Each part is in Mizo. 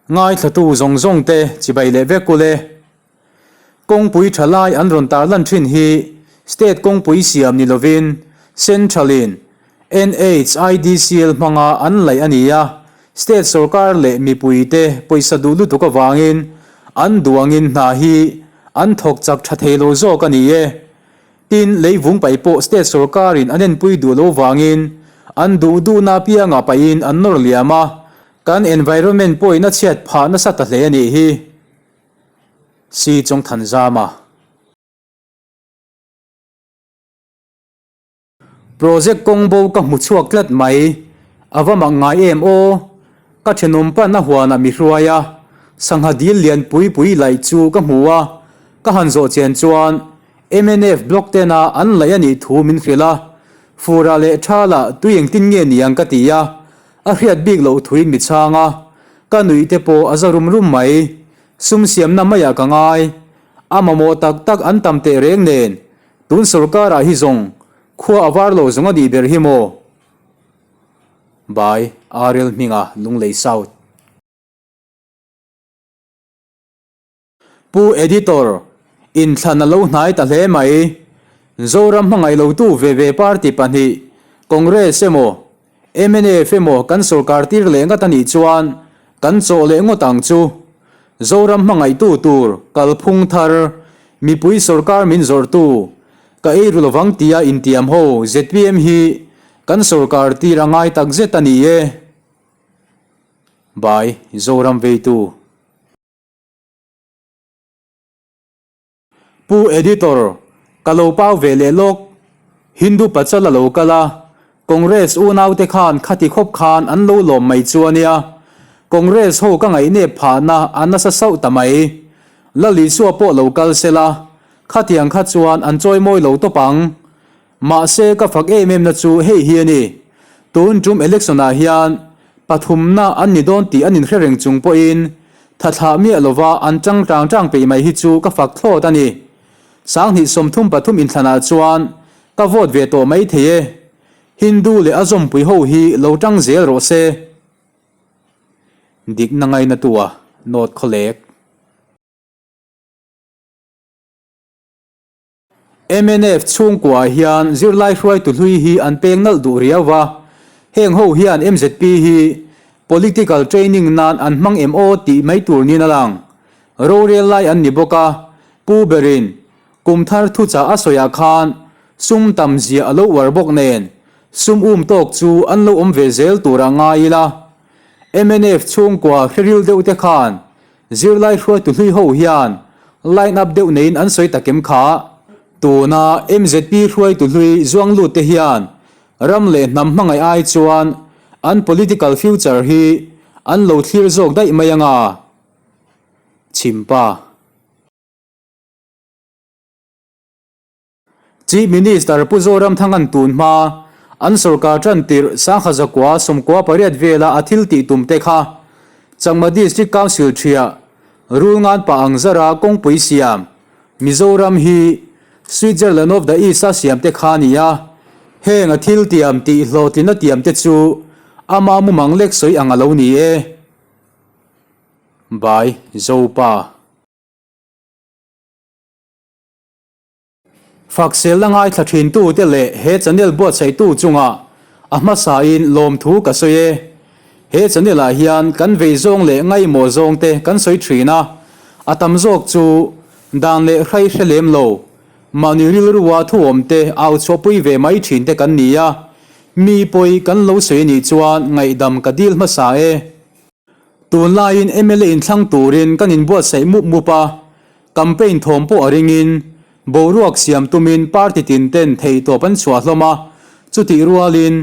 Ngaithlatu zawng zawng te chibai leh vek ule. Kawngpui tha lai an rawn tarlan thin hi state kawngpui siam ni lovin Central in NHIDCL hmanga an laih a ni a, state sorkar leh mipui te pawisa duh lutuk avangin an duh angin hna hi an thawk chak tha thei lo zawk a ni e. Tin, leivung paih pawh state sorkarin an enpui duh lo vangin an duh duhna apiangah paihin an nawr liam a, kan environment pawhin a chhiat phah nasa ta hle a nih hi. Si Chawngthanzama. Project kawng bo ka hmu chhuak tlat mai, a va mak ngai em aw. Ka thenawm pan a huanah mi hruai a, sangha dil lian pui pui laih chu ka hmu a, ka han zawh chian chuan mnf block tena an laih a nih thu min hrilh a, furah leh thalah tui engtin nge niang ka ti a, a hriat bik loh thuin mi chhang a, ka nuih te pawh a za rum rum mai, sum siamna maiah ka ngai, a mamawh tak tak an tam teh reng nen Tun sorkarah hi zawng khua a var lo zawng a nih ber hi maw? By Ariel Hminga, Lunglei South. Pu Editor, inthlan a lo hnai ta hle mai. Zoram hmangaih lotu ve ve party pahnih, Congress emaw, Mnf emaw kan sorkar tir leh ngat a nih chuan kan chawh leh ngawt ang chu. Zoram hmangaihtu tur kalphung thar, mipui sorkar min zawrhtu, ka ei ru lovang tia intiam ho zpm hi kan sorkar tir a ngai tak zet a ni e. By Zoram Veitu. Pu Editor, ka lo pau ve leh lawk. Hindu pachal a lo kal a, Congress unaute khan khati khawp khan an lo lawm mai chu a nia. Congress ho ka ngaihnep phahna a nasa sauh ta mai. Lal Isua pawh lo kal se la, khatiang kha chuan an chawi mawi lo tawp ang. Mahse ka fak em em na chu hei hi a ni. Tun tum election ah hian pathumna an ni dawn tih an inhre reng chung pawhin tha thlah miah lova an tang tang tang peih mai hi chu ka fak thlawt a ni. 2033 inthlanah chuan ka vote ve tawh mai thei e. Hindu leh a zawmpui ho hi lo tang zel rawh se. Dikna ngaina tu a nawt khawlek. Mnf chhungkuaah hian zirlai hruaitu hlui hi an peng nalh duh riau va, heng ho hian mzp hi political training nan an hmang em aw tih mai tur niin a lang. Rorel lai an ni bawk a, Pu berin kum thar thuchah a sawiah khan sum tam zia a lo uar bawk nen sum um tawk chu an lo awm ve zel turah ngai ila. Mnf chhungkua hreril deuh te khan Zirlai hruaitu hlui ho hian line up deuh neiin an sawi takem kha. Tuna mzp hruaitu hlui zuang lut te hian ram leh hnam hmangaih ai chuan an political future hi an lo thlir zawk daih mai anga. Chhimpa. Chief Minister Pu Zoramthanga'n tun hma an sorkar tan tirh Sangha zakua 98 vela a thil tih tum te kha Chakma District Council thiah Rulngan pah ang zara kawngpui siam Mizoram hi Switzerland of the East a siam te kha a ni a, heng a thil tiam tih hlawhtlina tiam te chu ama mumang lek sawi ang a lo ni e. By Zopa. Fakselna ngaithla thintute leh he channel buatsaihtu chungah a hmasain lawmthu ka sawi e. He channel ah hian kan vei zawng leh ngaihmawh zawngte kan sawi thin a, a tam zawk chu dan leh hrai hre lem lo, mahni rilrua thuawmte au chhuahpui ve mai thinte kan ni a, mi pawi kan lo sawi anih chuan ngaihdam ka dil hmasa e. Tunlaiin mla inthlang turin kan inbuatsaih mup mup a, campaign thawm pawh a ringin boruak siam tumin party tin ten theihtawp an chhuah hlawm a, chutih rualin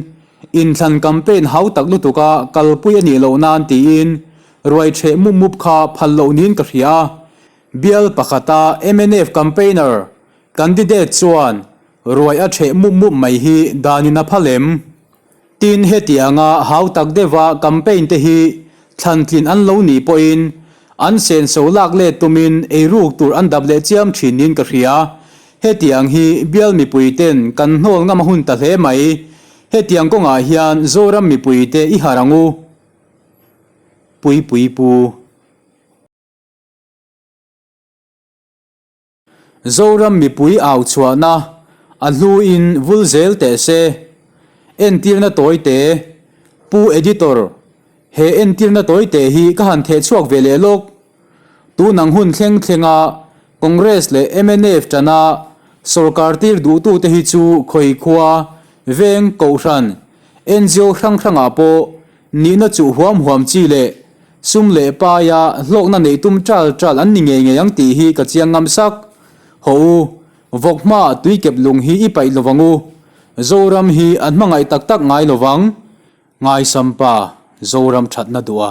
inthlan campaign hau tak lutuka kalpui a nih loh nan tiin ruai ṭheh mup mup kha phal loh niin ka hria a. Bial pakhata mnf campaigner candidate chuan ruai a ṭheh mup mup mai hi danin a phal em? Tin, hetianga hau tak deuha campaign te hi thlantlin an lo nih pawhin an senso lak let tumin eiruk tur an dap leh chiam thin niin ka hria. Hetiang hi bial mipui ten kan hnawl ngam a hun ta hle mai. Hetiang kawngah hian Zoram mipui te i harh ang u. Puipui Pu. Zoram mipui au chhuahna a hlu in vul zel teh se. Entirna tawi te, Pu Editor, he entirna tawi te hi ka han theh chhuak ve leh lawk. Tunang hun thleng thlenga Congress leh mnf tana sorkar tir duhtute hi chu khawi khua, veng, kohhran, ngo hrang hrangah pawh nihna chuh huam huam chi leh sum leh paia hlawkna neih tum ṭal ṭal an ni ngei ngei ang tih hi ka chiang ngam sak. Hawh u, vawk hmaah tuikep lung hi i paih lovang u. Zoram hi an hmangaih tak tak ngai lovang. Ngaisampa, Zoram ṭhatna duh a.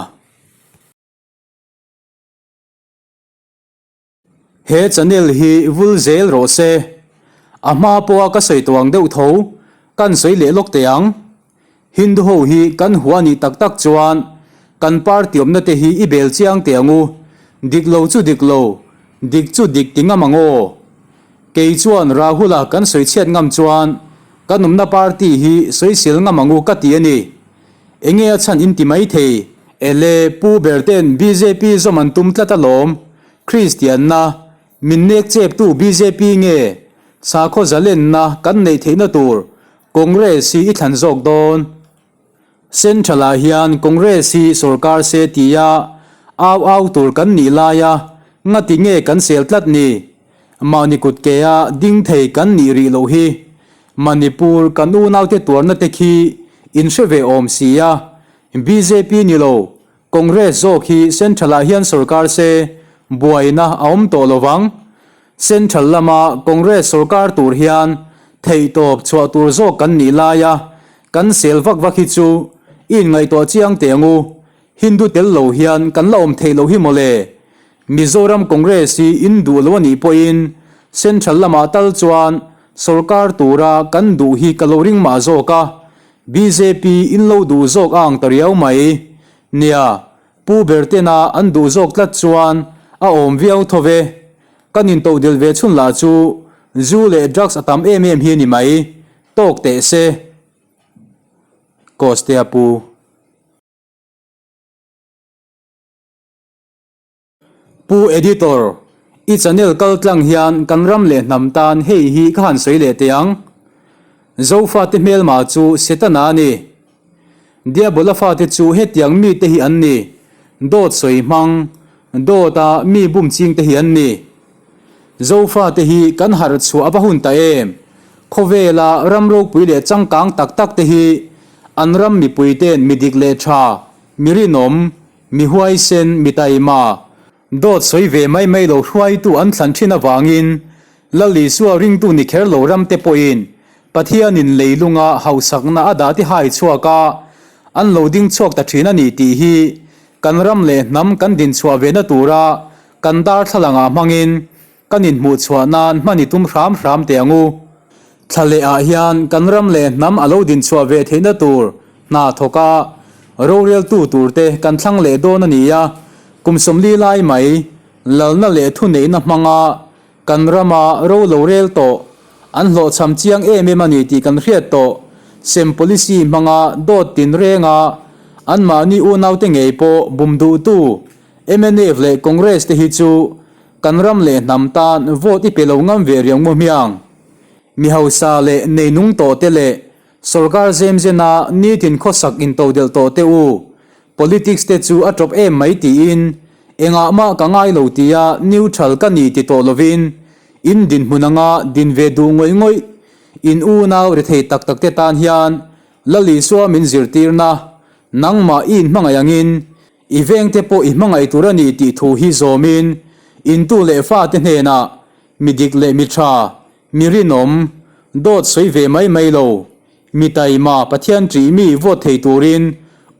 He channel hi vul zel rawh se. A hma pawha ka sawi tawh ang deuh tho, kan sawi leh lawk teh ang. Hindu ho hi kan hua nih tak tak chuan kan party awmna te hi i bel chiang teh ang u. Dik lo chu dik lo, dik chu dik ti ngam ang aw. Kei chuan Rahula kan sawi chhiat ngam chuan kan awmna party hi sawisel ngam ang u ka ti a ni. Enge a chhan in ti mai thei? Ele, Pu ber ten bjp zawm an tum tlat alawm. Kristianna, min nek chep tu bjp nge? Sakhaw zalenna kan neih theihna tur Congress hi i thlan zawk dawn. Central ah hian Congress hi sorkar se tia au au tur kan nih laia ngati nge kan sel tlat ni? Mahni kut ke a ding thei kan nih rih loh hi. Manipur kan unaute tuarna te khi in hre ve awm si a, bjp ni lo, Congress zawk hi Central ah hian sorkar se buaina a awm tawh lo vang. Central lama Congress sorkar tur hian theihtawp chhuah tur zawk kan nih laia kan sel vak vak hi chu i inngaihtuah chiang teh ang u. Hindu tel lo hian kan la awm theih loh hi mawle. Mizoram Congress hi in duh lo a nih pawhin Central lamah tal chuan sorkar tura kan duh hi ka lo ring mah zawk a, bjp in lo duh zawk a ang ta riau mai. Nia, Pu Bertena an duh zawk tlat chuan a awm viau tho ve. Kan intodelh ve chhun lah chu zu leh drugs a tam em em hi a ni mai. Tawk teh se. Costea Pu. Pu Editor, i channel kal tlang hian kan ram leh hnam tan hei hi ka han sawi leh teh ang. Zofate hmelma chu Setana a ni. Diabola fate chu hetiang mite hi an ni, dawt sawi hmang, dawta mi bum chingte hi an ni. Zofate hi kan harh chhuah a va hun ta em? Khawvela ram ropui leh changkang tak tak te hi an ram mipuite'n mi dik leh tha, mi rinawm, Mi huaisen, mi taima, dawt sawi ve mai mai lo hruaitu an thlan thin avangin Lal Isua ringtu ni kher lo ramte pawhin Pathianin leilunga hausakna a dah ti hai chhuak a, an lo ding chhuak ta thin a ni tih hi kan ram leh hnam kan din chhuah vena tura kan darthlalangah hmangin Kan inhmuh chhuah nan hman i tum hram hram teh ang u. Thla leh ah hian kan ram leh hnam a lo din chhuah ve theihna tur hna thawk a, roreltu tur te kan thlang leh dawn a ni a, kum 40 lai mai lalna leh thuneihna hmanga kan rama ro lo rel tawh an hlawhchham chiang em em a ni tih kan hriat tawh. Sem policy hmanga dawt tinrenga anmahni unaute ngei pawh bum duhtu mnf leh Congress te hi chu Kan ram leh hnam tan vote i pe lo ngam ve riau ngaw hmiang. Mi hausa leh neinung tawh te leh sorkar zemzena nitin khawsak intodelh tawh te u, politics te chu a tawp em mai tiin engah mah ka ngai lo tia neutral ka ni ti tawh lovin in dinhmun anga din ve duh ngawih ngawih in unau rethei tak tak te tan hian Lal Isua min zirtirna nangmah i inhmangaih angin I vengte pawh i hmangaih tur a ni tih thu hi zawmin intu leh fate hnenah mi dik leh mi tha, mi rinawm, dawt sawi ve mai mai lo, mi taima Pathian ṭih mi vote thei turin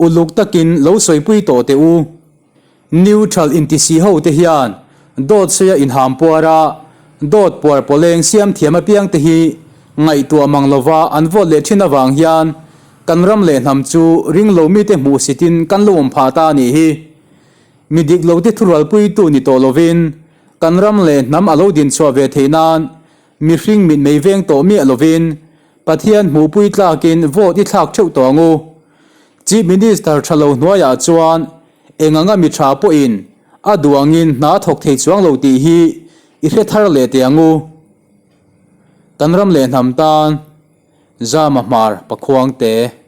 uluk takin lo sawipui tawh teh u. Neutral intisi ho te hian dawt sawi a inham puar a, dawt puar pawleng siam thiam apiang te hi ngaihtuah mang lova an vote leh ṭhin avang hian Kan ram leh hnam chu ring lo mite hmuhsitin kan lo awm phah ta a nih hi. Mi dik lote thurualpuitu ni tawh lovin kan ram leh hnam a lo dinchhuah ve theih nan mihring mitmei veng tawh miah lovin Pathian hmuhpui tlakin vote i thlak theuh tawh ang u. Chief Minister tha lo hnuaiah chuan eng anga mi tha pawhin a duh angin hna thawk thei chuang lo tih hi i hre thar leh teh ang u. Kan ram leh hnam tan Zama Hmar Pakhuangte.